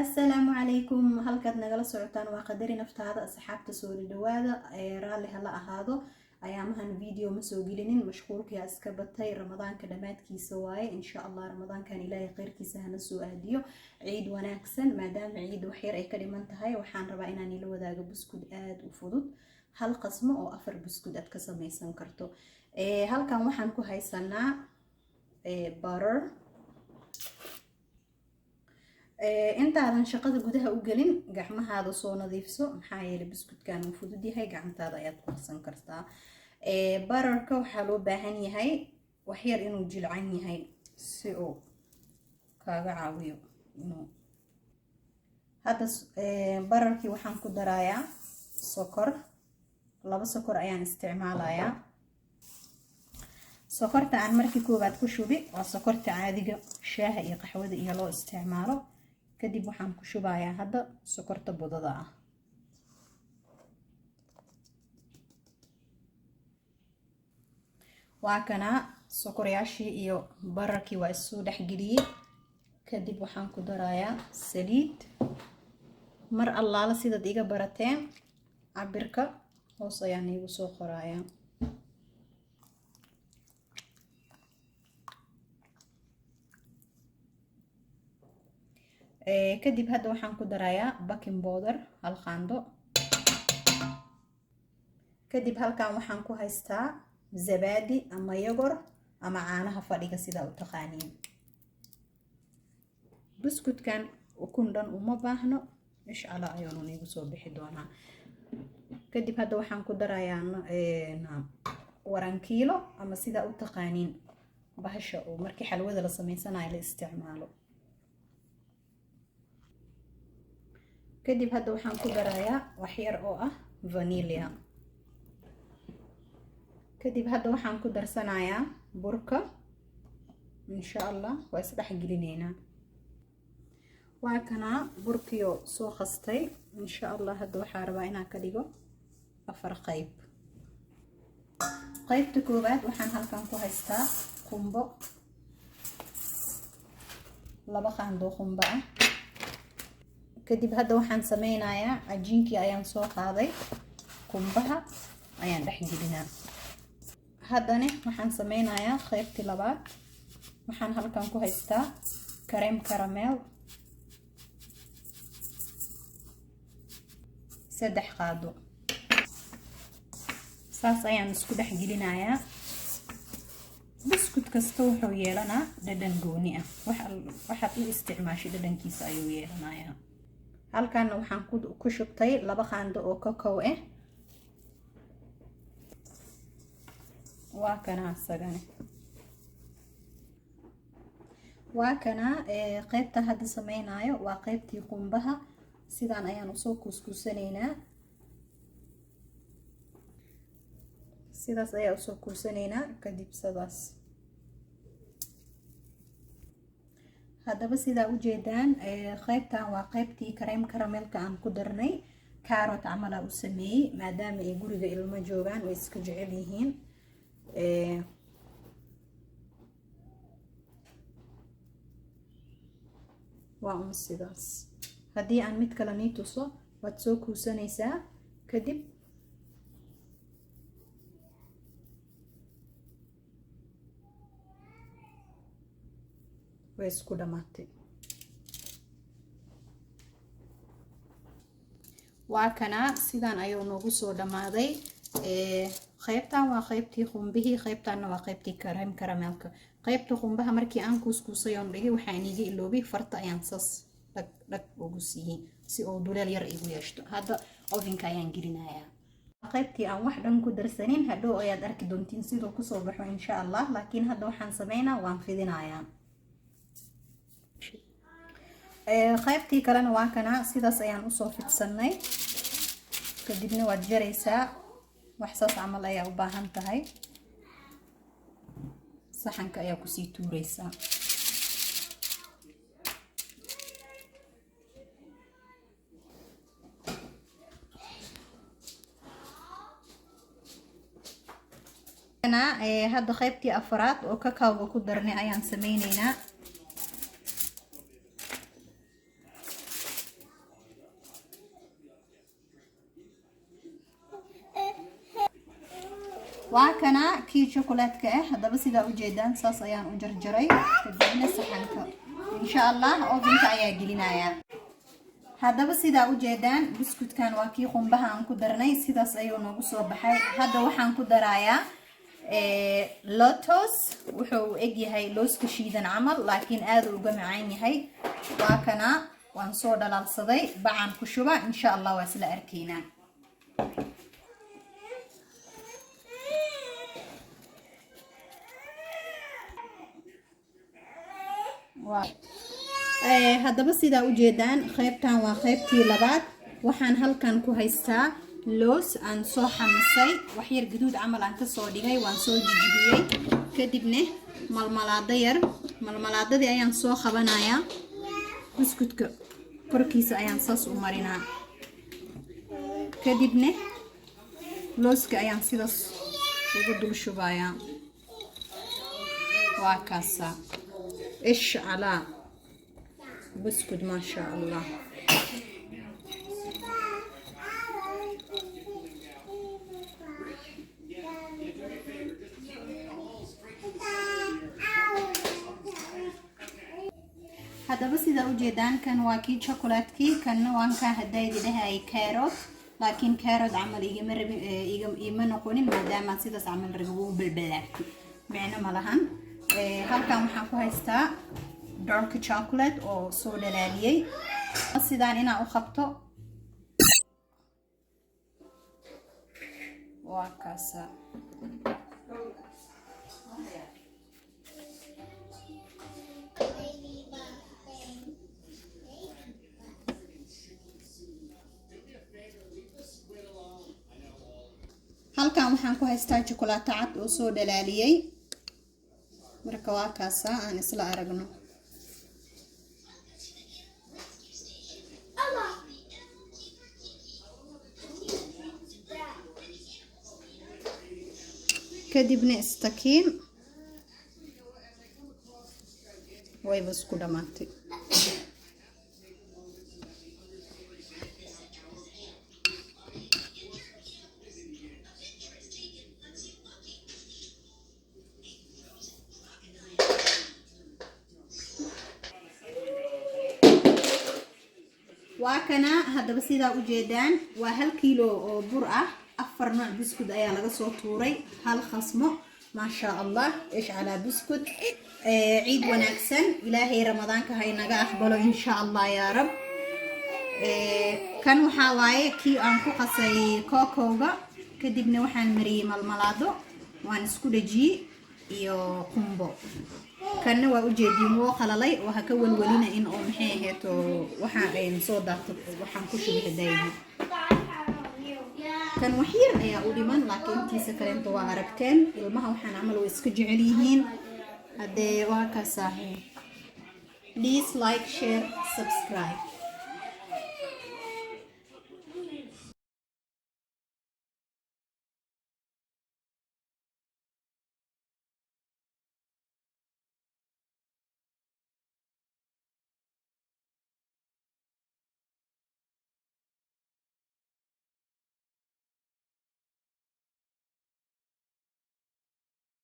Assalaamu calaykum. Halkaad nagala socotaan waa Qadari Naftaada. Asxaabta, soo dhawaada. Raalli hala ahaado, ayaamahan video ma soo gelinin, mashquulkaa iska batay. Ramadaanka dhammaadkiisa waaye. Insha Allah Ramadaankan Ilaahay kheyrkiisa hana soo aadiyo. Ciid wanaagsan. Maadaama ciid waxyar ay ka dhiman tahay, waxaan rabaa inaan ila wadaago buskud aada u fudud, hal qasmo oo afar buskud aad ka samaysan karto. Halkan waxaan ku haysanaa butter. Intaadan shaqada gudaha u gelin, gacmahaada soo nadiifso, maxaa yeelay buskudkan uu fudud yahay, gacantaada ayaad ku qasan kartaa. Butterka waxaa loo baahan yahay waxyar inuu jilcan yahay si uu kaaga caawiyo inuu. Hadda butterkii waxaan ku darayaa sokor. Laba sokor ayaan isticmaalayaa. Sokorta aan markii koowaad ku shubi waa sokorta caadiga shaaha iyo qaxwada iyo loo isticmaalo. Kadib waxaan ku shubayaa hadda sokorta budada ah. Waa kanaa, sokoryaashii iyo butterkii waa isoo dhexgeliyey. Kadib waxaan ku darayaa saliid. Mar allaala sidaad iga barateen, cabirka hoos ayaan iigu soo qorayaa. Kadib hadda waxaan ku darayaa baking powder, hal qaando. Kadib halkan waxaan ku haystaa zabaadi ama yogurt ama caanaha fadhiga, sidaa u taqaaniin. Buskudkan ukun dhan uma baahno, ishcala ayuunu iigu soo bixi doonaa. Kadib hadda waxaan ku darayaa warankiilo ama sidaa u taqaaniin bahasha oo markii xalwada la sameysanayo la isticmaalo. Kadib hadda waxaan ku darayaa waxyar oo ah vanilla. Kadib hadda waxaan ku darsanayaa burka. Insha Allah waa isdhex gelineynaa. Waa kanaa burkiyo soo qastay. Insha Allah hadda waxaa rabaa inaan ka dhigo afar qayb. Qaybta koowaad waxaan halkan ku haystaa qumbo, 2 qaando qumbo ah. Kadib hadda waxaan sameynayaa, cajiinkii ayaan soo qaaday, qumbaha ayaan dhex gelinaa. Haddana waxaan sameynayaa qaybtii labaad. Waxaan halkan ku haystaa crème caramel, 3 qaado. Saas ayaan isku dhex gelinayaa. Buskud kasta wuxuu yeelanaa dhadhan gooni ah. Waxaad u isticmaashay dhadhankiisa ayuu yeelanayaa. Halkaana waxaan ku shubtay 2 qaando oo cacao ah. Waa kanaa isagane, waa kanaa. Qaybta hadda sameynayo waa qaybtii qumbaha. Sidaan ayaan usoo kuuskuusanaynaa, sidaas ayaa usoo kuusanaynaa. Kadib sidaas haddaba sidaa ujeedaan, qaybtan waa qaybtii crème caramelka aan ku darnay. Carrot camalaa u sameeyey, maadaama ay guriga ilmo joogaan, way iska jecel yihiin. Waa un sidaas. Haddii aan mid kale nii tuso, waad soo kuusanaysaa. Kadib way isku dhamaatay. Waa kanaa, sidaan ayuu noogu soo dhammaaday. Qaybtan waa qaybtii qumbihii, qaybtanna waa qaybtii crème caramelka. Qaybta qumbaha markii aan kuuskuusay oon dhigay, waxaan iiga iloobay farta ayaan sas dhag dhag ugu siiyey si uu duleel yar igu yeeshto. Hadda ovenka ayaan gelinayaa. Qaybtii aan wax dhan ku darsanin hadhow ayaad arki doontiin siduu kusoo baxo, insha Allah. Laakiin hadda waxaan sameynaa, waan fidinayaa. Qaybtii kalena waa kana, sidaas ayaan usoo fidsanay. Kadibna waad jaraysaa, wax saas camal ayaa u baahan tahay. Saxanka ayaa kusii tuureysaa. Hadda qaybtii afaraad oo kakaoga ku darnay ayaan sameyneynaa. Waa kana kii chocolate-ka ah. Haddaba sidaa ujeedaan, saas ayaan u jarjaray. Kadibna saxanka, insha Allah, ovenka ayaa gelinayaa. Haddaba sidaa ujeedaan, buskudkan waa kii qumbaha aan ku darnay. Sidaas ayuu noogu soo baxay. Hadda waxaan ku darayaa lotus. Wuxuu u egyahay looska shiidan camal, laakiin aada uga macaan yahay. Waa kana, waan soo dhalaalsaday, bacaan ku shuba. Insha Allah waa isla arkaynaa. Haddaba sidaa ujeedaan, qaybtan waa qaybtii labaad. Waxaan halkan ku haystaa loos aan soo xamisay, waxyar gaduud camal aan kasoo dhigay. Waan soo jijibiyey. Kadibna malmalaado yar, malmalaadadii ayaan soo qabanayaa. Buskudka korkiisa ayaan saas u marinaa. Kadibna looska ayaan sidaas ugu dul shubayaa. Waa kaasa. Ish calaa buskud, maasha Allah. Haddaba sidaa ujeedaan, kan waa kii chocolatekii, kanna waan kaa hadaydi dhahay carrot, laakiin carrot camal igama rabin, ima noqonin, maadaama sidaas camal rabi wuu balbalaartay, micno ma lahan. Halkan waxaan ku haystaa dark chocolate oo soo dhalaaliyey. Sidaan inaa u qabto, waa kaasa. Halkan waxaan ku haystaa jukulaato cad oo soo dhalaaliyey. Marka waa kaasa, aan isla aragno. Kadibna istakiin, wayba isku dhammaatay. Waa kana. Haddaba sidaa ujeedaan, waa 1 kiilo oo bur ah, afar nooc buskud ayaa laga soo tuuray, hal khasmo. Maasha Allah, ish calaa buskud. Ciid wanaagsan. Ilaahay Ramadaanka ha inaga aqbalo, insha Allah, yaa Rab. Kan waxaa waaye kii aan ku qasay kookowga. Kadibna waxaan mariyey malmalaado, waan isku dhejiyey, iyo qumbo. Kanna waa ujeediin, woo qalalay oo ha ka welwelina in oo maxay ahayd oo waxa ayn soo daatay. Waxaan ku shubay hadaaygi. Kan wax yar ayaa u dhiman, laakiin intiisa kaleento waa aragteen. Ilmaha waxaan camal way iska jecel yihiin. Haddee waa kaasaahe. Please like, share, subscribe.